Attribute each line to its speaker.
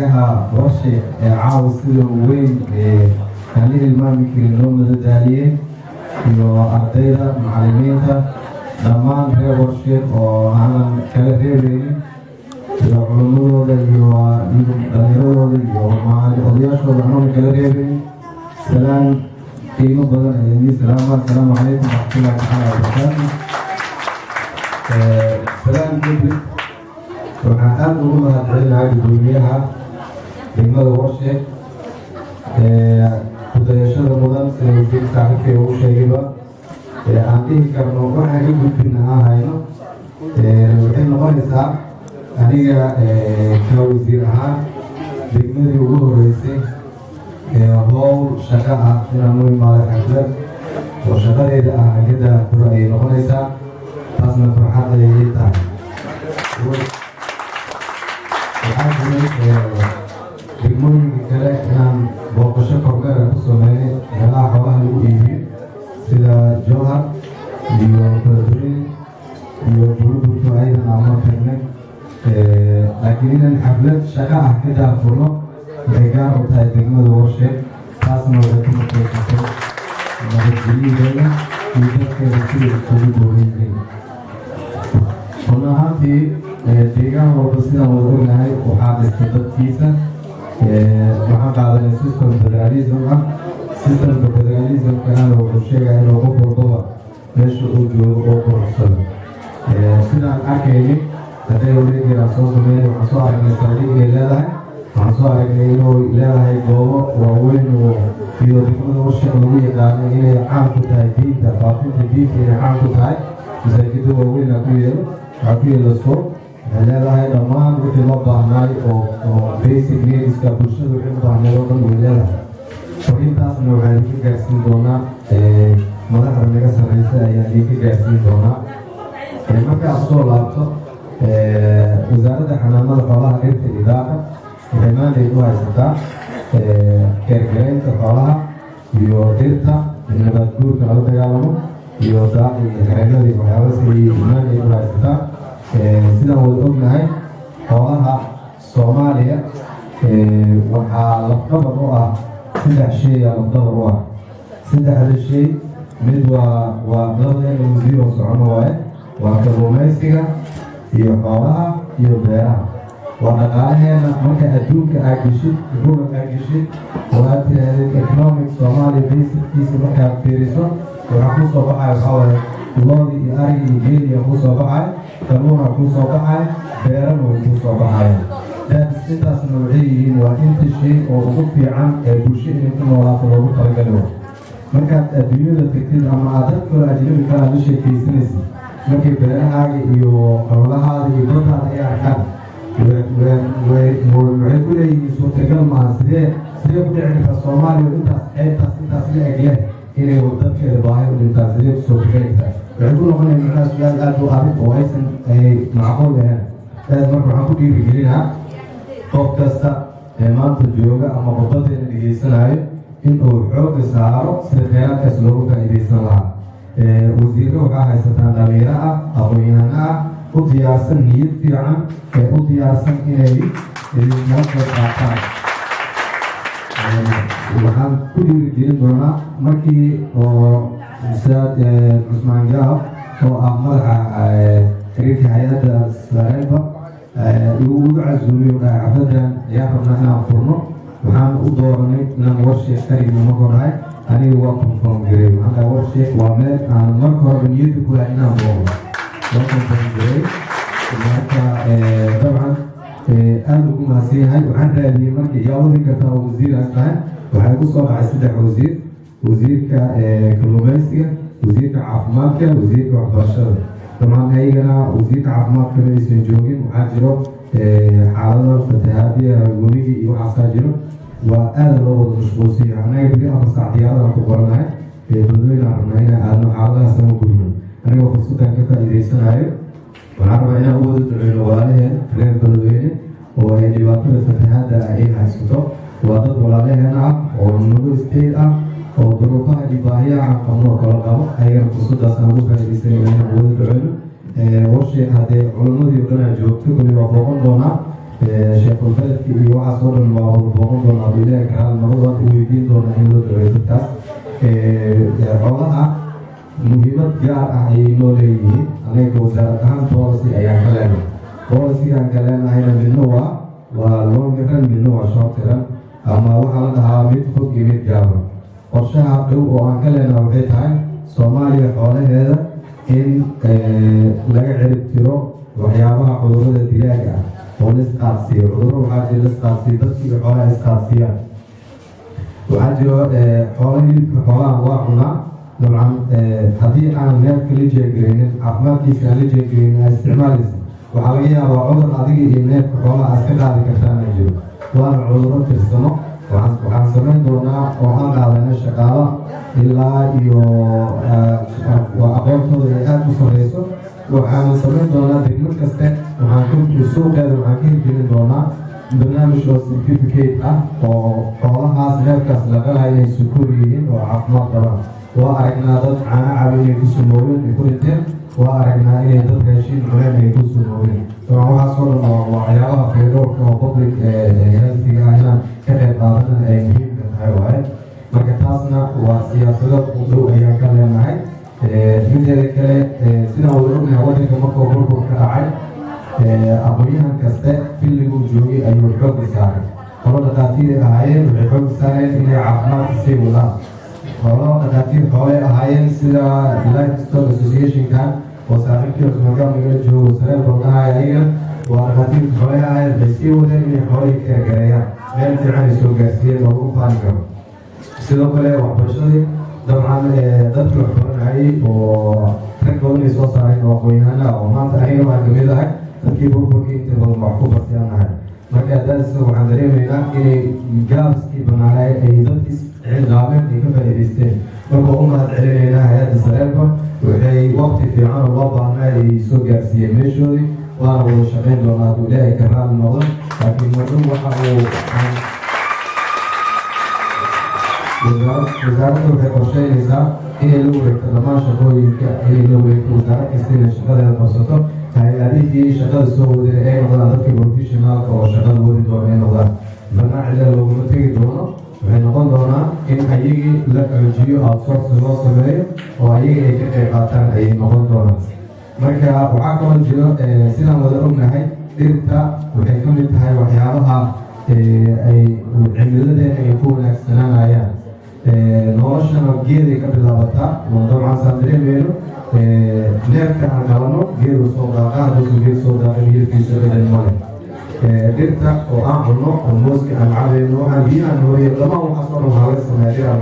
Speaker 1: Xidigaha Warsheekh ee caawa sida weyn ee aan la hilmaami karin loo madadaaliyey, iyo ardayda, macallimiinta, dhammaan reer Warsheekh oo aanan kala reebeynin, iyo culimmadooda iyo dhalinyaradooda iyo odayaashooda aanan kala reebeynin, salaan qiimo badan ayaan idiin salaama. Asalaamu calaykum waraxmatullahi tacaala wabarakaatu. Salaan kadib, waxaan aada ugu mahadcelinahay gudoomiyaha degmada Warsheekh kudayashada mudan, sida wasiir saaxiibkay uu sheegayba, aan dhihi karno waxaan ka gudbina aan hayno. Waxay noqonaysaa aniga ka wasiir ahaan degmadii ugu horeysay howl shaqo ah inaan u imaado xaflad oo shaqadeeda ah aan ka daahfuro ayay noqonaysaa. Taasna farxad ayay ii tahay. Waxaa jiray degmooyinka kale inaan booqasho kormeera ku sameynay meelaha xoolaha lagu iibiyo, sida Jowhar iyo Beledweyne iyo Buulaburto, ayadan aan mar tagnay, laakiin inaan xaflad shaqo ah ka daahfurno waxay gaar u tahay degmada Warsheekh. Taasna waxay ku mutaysatay nabadgelyadeeda iyo dadkeeda sida iskugu gooban yihiin. Run ahaantii, deegaan walba, sidaan wada ognahay, waxaa dhista dadkiisa. Waxaan qaadanay system federalism ah. Systemka federalismkana wuxuu sheegaya inuu qof walbaba meesha uu joogo oo quruxsado. Sidaan arkaynay hadday wareegeeraan soo sameynay, waxaan soo aragnay saldhig inay leedahay, waxaan soo aragnay inuu leedahay goobo waaweyn oo iyo degmada Warsheekh lagu yaqaano inay caan ku tahay diinta, faafinta diinta inay caan ku tahay. Masaajidda waaweyn ku yeelo, waxaa ku yeelo suuq, waxay leedahay dhammaan wixii loo baahnaay oo basic needska bulshada wixii u baahnayd oo dhan way leedahay. Fariintaasna waxaa idinka gaarsiin doonaa madaxda naga sarreysa ayaa idinka gaarsiin doonaa. Markaa usoo laabto, Wasaaradda Xanaanada Xoolaha, Dhirta iyo Daaqa waxay mandate u haysataa keergaraynta xoolaha iyo dhirta, nabaad guurka lala dagaalamo iyo daaq iyo xereenada iyo waxyaabas ayay mandate u haysataa. Sidaan wada ognahay, xoolaha Soomaaliya waxaa lafdhabar u ah saddex shay aa lafdhabar u ah. Saddexda shay mid waa labadeena wasiir oo socono waaye, waa kalluumaysiga iyo xoolaha iyo beeraha. Waa dhaqaalaheena. Marka adduunka aad geshid, Google aad geshid oo aad tirahdid economic Soomaaliya basickiisa, markaad fiiriso waxaa kuu soo baxaya waxaa waaye loodii iyo arigi iyo geeliya kuu soo baxay, kalluuna kuu soo baxay, beerana way kuu soo baxayaan. Intaasna waxay yihiin waa inta shay oo ugu fiican ee bulsho inay ku noolaato loogu talagali wa. Markaad adduunyada tagtid ama aad dad kaloo ajnabi kale aad la sheekaysanaysid, markay beerahaaga iyo xoolahaada iyo baddaada ay arkaan, waxay ku leeyihiin: "Suurtagal maaha. Sidee ku dhici kartaa Soomaaliya intaas ceebtaas intaas la eg leh inay dadkeeda baahi u dhintaan? Sidee ku suurtagali kartaa?" Waxay ku noqonaya macnaha su-aal aad u adag oo aysan ay macquul ahayn. Marka waxaan ku dhiirigelinaa qof kasta ee maanta jooga ama khudbadeena dhegeysanayo in uu xoogga saaro sida kheyraadkaas loogu faa'iidaysan lahaa. Wasiirro waxaa haysataan dhalinyaro ah, aqoon-yahano ah, u diyaarsan, niyad fiican ee u diyaarsan inay idinkala qayb qaataan. Waxaan ku dhiirigelin doonaa markii oo Ustaad Cusmaan Gaab oo ah madaxa xiriirka hay-adda Sareeba igu casuumay oo dhahay xafladan ayaan rabnaa inaan furno, waxaan u dooranay inaan Warsheekh qarigna markoo dhahay, aniga waa confirm gareey. Waxaan dhahay Warsheekh waa meel aan marka horeba niyadda ku lahay inaan booqdo. Waa confirm gareey. Marka dabcan aada ugu mahadsan yahay. Waxaan raadiyey marka yaa wadi kartaa oo wasiiraas tahay. Waxaa igu soo dhacay saddex wasiir: wasiirka kalluumeysiga, wasiirka caafimaadka, wasiirka waxbarashada. Dabcan ayagana wasiirka caafimaadka ma aysan joogin. Waxaa jiro xaalado fatahaadiya, webigii iyo waxaasaa jiro, waa aada loo wada mashquulsan yahay. Anaga beri 4 saac diyaaradan ku qoranahay, Beledweyne aan rabnaa inaan aadno, xaaladahaas ama gudno. Anigoo fursaddan ka faa'iidaysanayo, waxaan rabaa inaan u wada duceyno walaalaheen reer Beledweyne oo ay dhibaatada fatahaadda ay haysato. Waa dad walaalaheen ah oo nagu state ah oo duruufaha iyo baahiyaha aan qabno oo kala qabo. Ayagana fursaddaas aan ugu faa'iidaysanayna inaan wada duceyno. Warsheekh haddee culimmadii oo dhan aa joogto, kulli waa booqan doonaa. Sheekhulbeledki iyo waxaas oo dhan waa wada booqan doonaa hadduu Ilaahay ka raali noqdo. Waan u weydiin doonaa in loo duceeyo dadkaas. Xoolaha muhiimad gaar ah ayay noo leeyihiin. Anaga wasaarad ahaan policy ayaan ka leenahay. Policygaan ka leenahayna midna waa long run, midna waa short run, ama waxaa la dhahaa mid fog iyo mid gaaban. Qorshaha dhow oo aan ka leenahay waxay tahay Soomaaliya xoolaheeda in laga cirib tiro waxyaabaha cudurrada dilaaga ah oo la isqaadsiiyo. Cudurro waxaa jira la isqaadsiiyo, dadki iyo xoolaha isqaadsiiyaan. Waxaa jiro xoolo, hilibka xoolaha waa cunaa. Dabcan haddii aan neefka la jeegareynin, caafimaadkiisa aan la jeegareynin, aad isticmaalaysa, waxaa laga yaabaa cudur adiga iyo neefka xoolaha aad ka qaadi kartaana jiro, waana cudurro tirsano. Waxaan samayn doonaa oo aan qaadanay shaqaalo ilaa iyo aqoontooda ay aada u sareyso. Waxaanu samayn doonaa degmo kaste waxaan ku suuqeeda waxaan ka hirgelin doonaa barnaamij oo certificate ah oo xoolahaas neefkaas la qalayo inay sukuur yihiin oo caafimaad qabaan. Waa aragnaa dad caano cabi inay ku sumoobeen, ay ku dhinteen. Waa aragnaa inay dad raashiin cuneen ay ku sumoobeen. Dabcan waxaas oo dhan waa waxyaabaha fayadhowrka oo public healthiga ah inaan ka qayb qaadana ay muhiimka tahay waaye. Marka taasna waa siyaasado u dhow ayaan ka leenahay. Mideeda kale, sidaan wada ognahay, waddanka markuu burbur ka dhacay, aqoon-yahan kaste filliguu joogay ayuu xoogga saaray. Qolo dhaqaatiiray ahaayeen, waxay xoogga saareen inay caafimaadka sii wadaan. Qolo dhaqaatiir xoolay ahaayeen, sida Livestock Associationka oo saaxiibkii Cusmaan Gaab nagala joogo, sareel baldhahay, ayagana waa dhaqaatiirka xoolay ahaayeen. Waxay sii wadeen inay xoolihii kala gareeyaan, meel fiican ay soo gaarsiiyeen oo lagu faani karo. Sidoo kale waxbarashadii, dabcan dadkii wax baranayay oo rag badan ay soo saareen oo aqoon-yahana oo maanta aniga waan kamid ahay dadkii burburkii inta badan wax ku bartay aan nahay. Marka daas waxaan dareemaynaa inay gaabiskii banaanay ay dadkii cilqaameen ay ka faa'iidaysteen. Marka u mahad celinaynaa hay-adda Sareelba, waxay waqti fiican oo loo baahnaa ay soo gaarsiiyeen meeshoodii, waana wada shaqayn doonaa hadduu Ilaahay ka raali noqdo. Laakiin marnuu waxa uu wasaaradda waxay qorsheynaysaa inay la wareegto dhammaan shaqooyinka, inay la wareegto wasaarad kasta inay shaqadeeda qabsato, hay-adihii shaqada soo wadeen ay noqdaan dadka professionaalka oo shaqada wadi doona ay noqdaan. Banaa cidla looguma tegi doono. Waxay noqon doonaa in ayagii la xoojiyo, outsource loo sameeyo oo ayaga ay ka qayb qaataan ayay noqon doonaan. Marka waxaa kaloo jiro, sidaan wada ognahay, dhirta waxay ka mid tahay waxyaabaha ay cimiladeena ay ku wanaagsanaanayaan. Noloshana geeday ka bilaabataa. Oo dabcan saan dareemayno, neefka aan qalano geedu soo daaqa. Hadduusan geed soo daaqin, hilibkiisa dhadhan male. Dhirta oo aan cunno oo mooska aan cabayno, waxaan biyaha nooriyo, dhammaan waxaas oo dhan waxaa laga sameeya dhir.